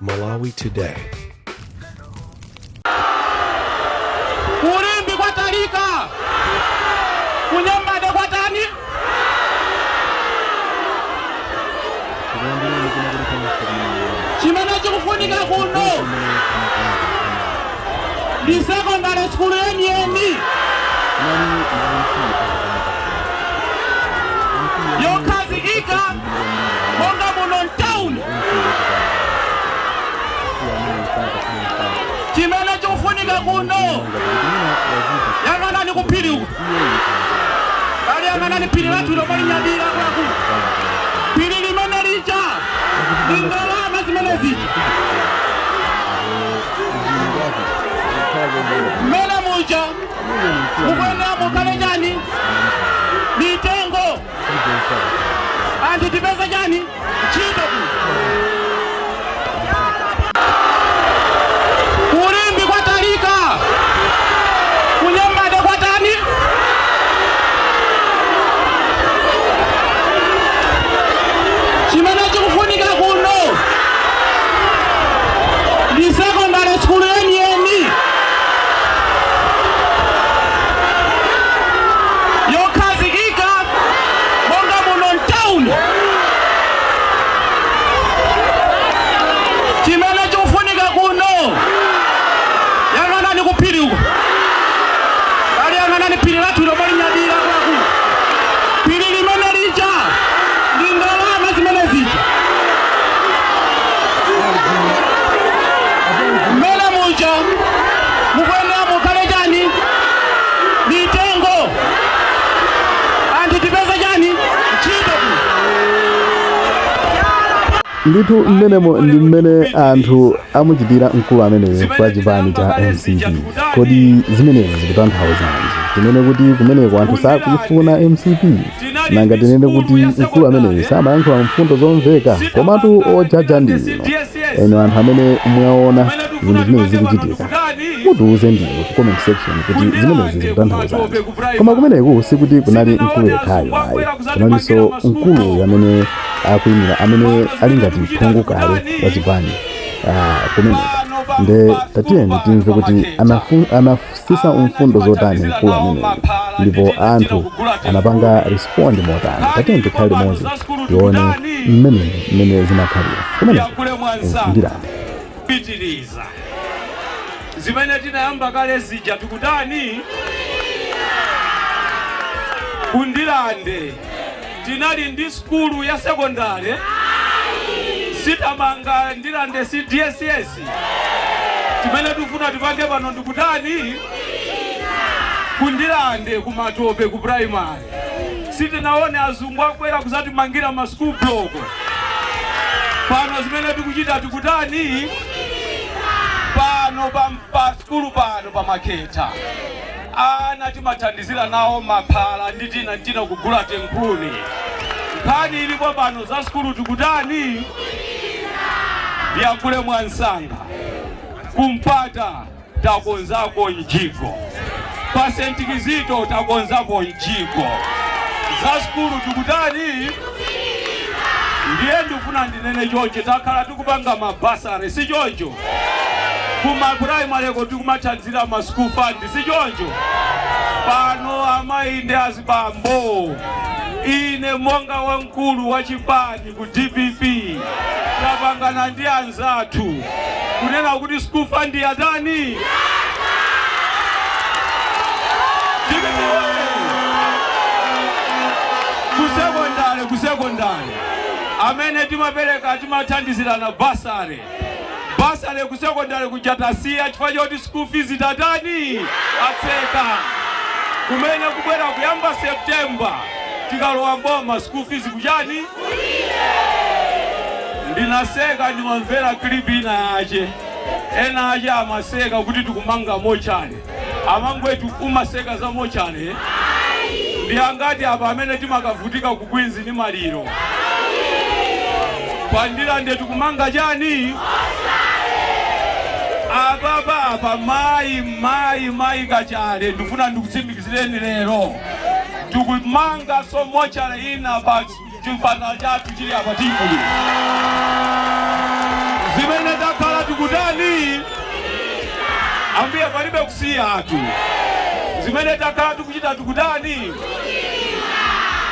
Malawi Today. Ku Limbe kwatalika, kunyambade kwatani. Chimene chikufunika kuno ndi secondary school yeniyeni yokhazikika monga muno mtown. Chimene chikufunika kuno, yang'anani kuphiri uku, ali yang'anani phiri lathu lomwe linyadira kwaku. Phiri limene lija ndi ndalama zimene zija mmene muja mukuyenera mukhale chani? Mitengo, anthu tipeze chani? Ntchito. Ku Limbe kwatalika, kunyambade kwatani. Chimene chikufunika kuno ndi secondary school yeniyeni yokhazikika monga muno mtown. Chimene chikufunika kuno, yang'anani kuphiri uko, ali yang'anani phiri lathu lomwe linyadira kwaku. Phiri limene lija ndi ndalama zimene zija mmene muja mukuyenera mukhale chani? Mitengo, anthu tipeze chani? Ntchito. Ndithu, mmenemo ndi mmene anthu amuchitira mkulu ameneyo kwa chipani cha MCP. Kodi zimenezi zikutanthauzanji? Tinene kuti kumeneko anthu sakuyifuna MCP? Nanga tinene kuti mkulu ameneyo samayankhula mfundo zomveka? Komatu ojaja ndino eno, anthu amene mwaona zinthu zimene zikuchitika. Mutiuze ndinu ku comment section kuti zimenezi zikutanthauzanji. Koma kumeneku sikuti kunali mkulu yekhayo ayi, kunalinso mkulu amene akuyimira, amene ali ngati phungu kale wa chipani kumeneko. Nde tatiyeni timve kuti anasisa mfundo zotani mkulu ameneyo, ndipo anthu anapanga respond motani. Tatiyeni tikhale limodzi, tione mmene zimakhalira kumeneko Yankhule mwansanga. Ndirande. Pitiriza zimene tinayamba kale zija. Tikutani? Ku Ndirande tinali ndi skulu ya sekondari, sitamanga Ndirande CDSS. Timene tikufuna tipange pano ndikutani? Ku Ndirande, kumatope ku primary, sitinaone azungu akwera kuzatimangira ma school block. Pano zimene tikuchita, tikutani pano pa skulu pano pamakhetha ana timathandizira nawo maphala ndi tina tina, kugula tenkhuni. Nkhani ilipo pano za skulu, tikutani? Ndiyankhule mwansanga. Kumpata takonzako mjigo, pa St Kizito takonzako mjigo. Za skulu tikutani? Ndiye ndifuna ndinene chonchi: takhala tikupanga ma bursary, si choncho? Kuma primary ko tikumathandizira ma school fund, si choncho? Pano amayi ndi azibambo, ine monga wamkulu wa chipani ku DPP, tapangana ndi anzathu kunena kuti school fund yatani? DPP oye! Kusekondale, kusekondale amene timapereka, timathandizirana bursary, bursary kusekondale kujatasiya chifukwa choti school fees tatani? Atseka. Kumene kubwera kuyamba September, tikalowa mboma, school fees kuchani? Ndinaseka, ndimamvera clip ina yache, ena ache amaseka kuti tikumanga mortuary. Amangwetu, umaseka za mortuary? Ndi angati apa amene timakavutika ku Queens ndi maliro? Pa Ndirande tikumanga chani? Apapa apa, mayi, mayi, mayi Kachale, ndifuna ndikutsimikizireni lero tikumanga so mortuary ina pa chipatala chathu chili apa. Tikulu zimene takhala Palibe kusiyatu. Zimene takhala tikuchita tikutani?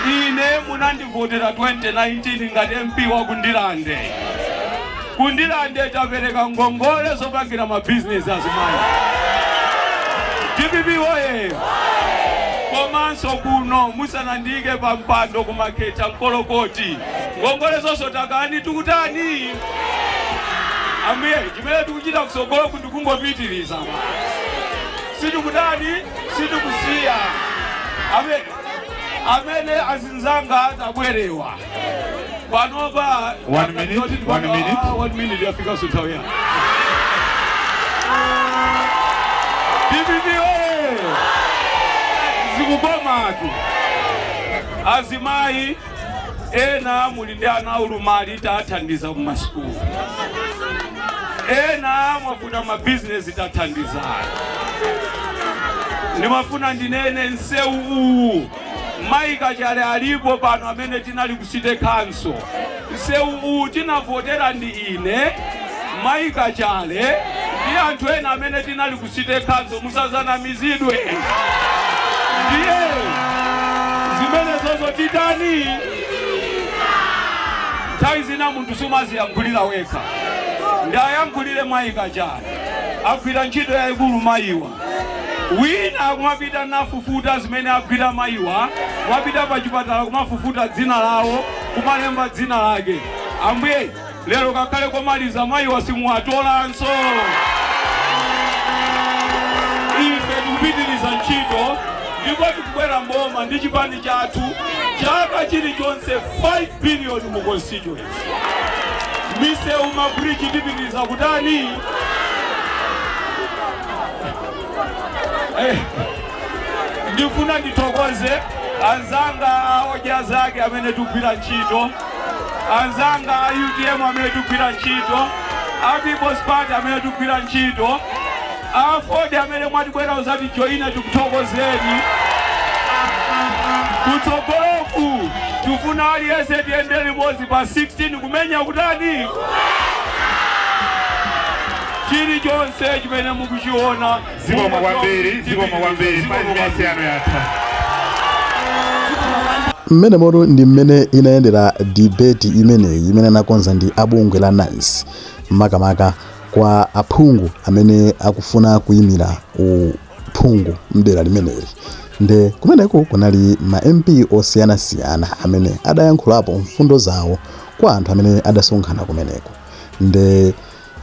Ine munandivotera 2019 ngati MP wa kuNdirande. KuNdirande tapereka ngongole zopangira mabizinesi azimayi. DPP woye! Komanso kuno musanandiyike pa mpando kumakhetha mkolokoti, ngongole zonso takani tikutani? Ambuye, chimene tikuchita kusogolo kuti kungopitiriza, sitikutani? Sitikusiya. Amene azinzanga atabwerewa panopa. One minute, one minute. Ah, one minute yafika nthawi ya DPP oye! Zikukomatu. Azimayi ena muli ndi ana aulumali, tathandiza kumasukulu. Ena mwafuna mabizinesi, tathandizana. Ndimafuna ndinene, msewu uwu, mayi Kachale alipo pano amene tinali ku city council, msewu uwu tinavotera ndi ine, mayi Kachale ndi anthu ena amene tinali ku city council. Musazanamizidwe. Ndiye zimene zozo titani? Nthawi zina munthu sumaziyankhulira wekha. Ndayankhulire mayi Kachale, agwira ntchito yayikulu mayiwa. Wina akumapita nafufuta zimene agwira mayiwa, kumapita pa chipatala kumafufuta dzina lawo, kumalemba dzina lake. Ambuye, lero kakhale komaliza, mayiwa simuwatolanso. Ife tikupitiriza ntchito ndipo tikubwera mboma ndi chipani chathu. Chaka chilichonse 5 billion mu constituency, misewu, mabridge, tipitiriza kutani? Ndifuna ndithokoze anzanga a Odya Zake amene tikugwira ntchito, anzanga a UTM amene tikugwira ntchito, a People's Party amene tikugwira ntchito, a Ford amene mwatibwera uzatijoyina, tikuthokozeni. Kutsogoloku tifuna aliyense tiyende limodzi pa 16 kumenya kutani? Chilichonse chimene mukuchiona. Zikomo kwambiri, zikomo kwambiri. Zikomo 5 minutes kwambiri. yanu yatha. Mmene moto ndi mmene inayendera debate imeneyi imene anakonza ndi abungwe la NICE, makamaka kwa aphungu amene akufuna kuyimira uphungu mdera limeneli. Nde kumeneko kunali ma MP osiyanasiyana amene adayankhulapo mfundo zawo kwa anthu amene adasonkhana kumeneko. Nde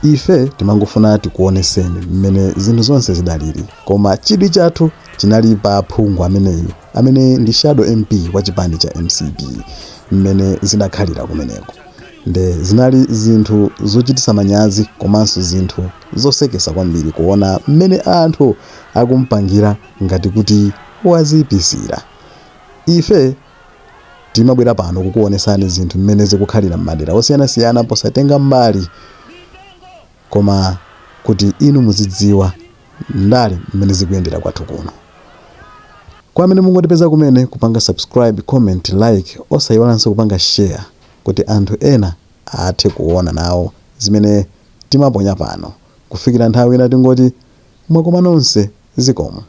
ife timangofuna tikuoneseni mmene zinthu zonse zidalili, koma chidwi chathu chinali pa phungu ameneyu amene ndi shadow MP wa chipani cha MCP, mmene zidakhalira kumeneko. Nde zinali zinthu zochititsa manyazi komanso zinthu zosekesa kwambiri kuona mmene anthu akumpangira ngati kuti wazipisira. Ife timabwera pano kukuonesani zinthu mmene zikukhalira m'madera osiyanasiyana posatenga mbali, koma kuti inu muzidziwa ndale mmene zikuyendera kwathu kuno. Kwa amene mungotipeza kumene, kupanga subscribe, comment, like, osayiwalanso kupanga share kuti anthu ena athe kuona nawo zimene timaponya pano. Kufikira nthawi ina, tingoti mwakoma nonse, zikomo.